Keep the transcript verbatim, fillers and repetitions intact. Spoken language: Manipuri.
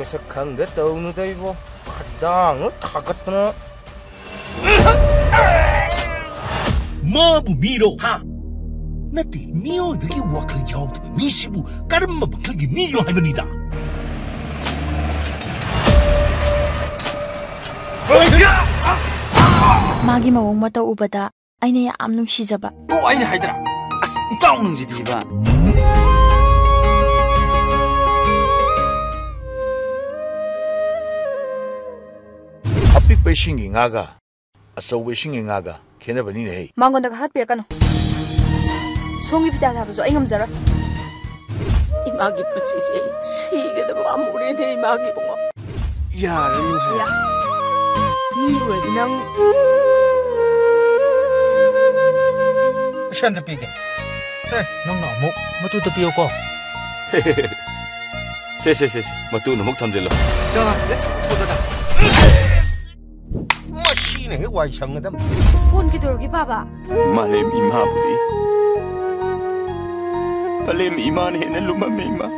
ꯁꯛ ꯈꯪꯗ ꯇꯧꯅꯨꯗ ꯏꯕꯣ꯫ ꯈꯗꯥꯡꯅ ꯊꯥꯒꯠꯇꯅ꯫ ꯃꯥꯕꯨ ꯃꯤꯔꯣ? ꯍꯥ? ꯅꯠꯇꯦ, ꯃꯤꯑꯣꯏꯕꯒꯤ ꯋꯥꯈꯜ ꯌꯥꯎꯗꯕ ꯃꯤꯁꯤꯕꯨ ꯀꯔꯝꯕ ꯃꯈꯜꯒꯤ ꯃꯤꯅꯣ ꯍꯥꯏꯕꯅꯤꯗ꯫ ꯃꯥꯒꯤ ꯃꯑꯣꯡ ꯃꯇꯧ ꯎꯕꯗ ꯑꯩꯅ ꯌꯥꯝ ꯅꯨꯡꯁꯤꯖꯕ꯫ ꯑꯣ, ꯑꯩꯅ ꯍꯥꯏꯗ꯭ꯔꯥ? ꯑꯁ, ꯏꯇꯥꯎ ꯅꯨꯡꯁꯤꯗꯤꯕ꯫ ꯑꯄꯤꯛꯄ ꯏꯁꯤꯡꯒꯤ ꯉꯥꯒ ꯑꯆꯧꯕ ꯏꯁꯤꯡꯒꯤ ꯉꯥꯒ ꯈꯦꯠꯅꯕꯅꯤꯅꯦꯍꯦ꯫ ꯃꯉꯣꯟꯗꯒ ꯍꯥꯠꯄꯤꯔꯛꯀꯅꯨ꯫ ꯁꯣꯝꯒꯤ ꯐꯤꯗꯥ ꯊꯥꯕꯁꯨ ꯑꯩ ꯉꯝꯖꯔꯣꯏ꯫ ꯏꯃꯥꯒꯤ ꯄꯨꯟꯁꯤꯁꯦ ꯑꯩ ꯁꯤꯒꯗꯕ ꯑꯃꯨꯔꯦꯅꯦ, ꯏꯃꯥꯒꯤ ꯏꯕꯨꯡꯉꯣ꯫ ꯌꯥꯔꯅꯤ ꯍꯥꯏ꯫ ꯌꯥ꯫ ꯃꯤ ꯑꯣꯏꯔꯗꯤ ꯅꯪ꯫ ꯁꯦ, ꯑꯝꯇ ꯄꯤꯒꯦ꯫ ꯁꯦ, ꯅꯪꯅ ꯑꯃꯨꯛ ꯃꯇꯨꯗ ꯄꯤꯌꯨꯀꯣ꯫ ꯁꯦ, ꯁꯦ, ꯁꯦ, ꯁꯦ, ꯃꯇꯨꯅ ꯑꯃꯨꯛ ꯊꯝꯖꯤꯜꯂꯣ꯫ ꯌꯥꯗ꯭ꯔꯦ, ꯊꯝꯃꯣ꯫ ꯃꯁꯤꯅ ꯍꯦꯛ ꯋꯥꯏ ꯁꯪꯒꯗꯕ꯫ ꯐꯣꯟ ꯀꯩꯗꯧꯔꯒꯦ, ꯄꯥꯕ? ꯃꯥꯂꯦꯝ ꯏꯃꯥꯕꯨꯗꯤ ꯃꯥꯂꯦꯝ ꯏꯃꯥꯅ ꯍꯦꯟꯅ ꯂꯨꯝꯃꯝꯃꯦ, ꯏꯃꯥ꯫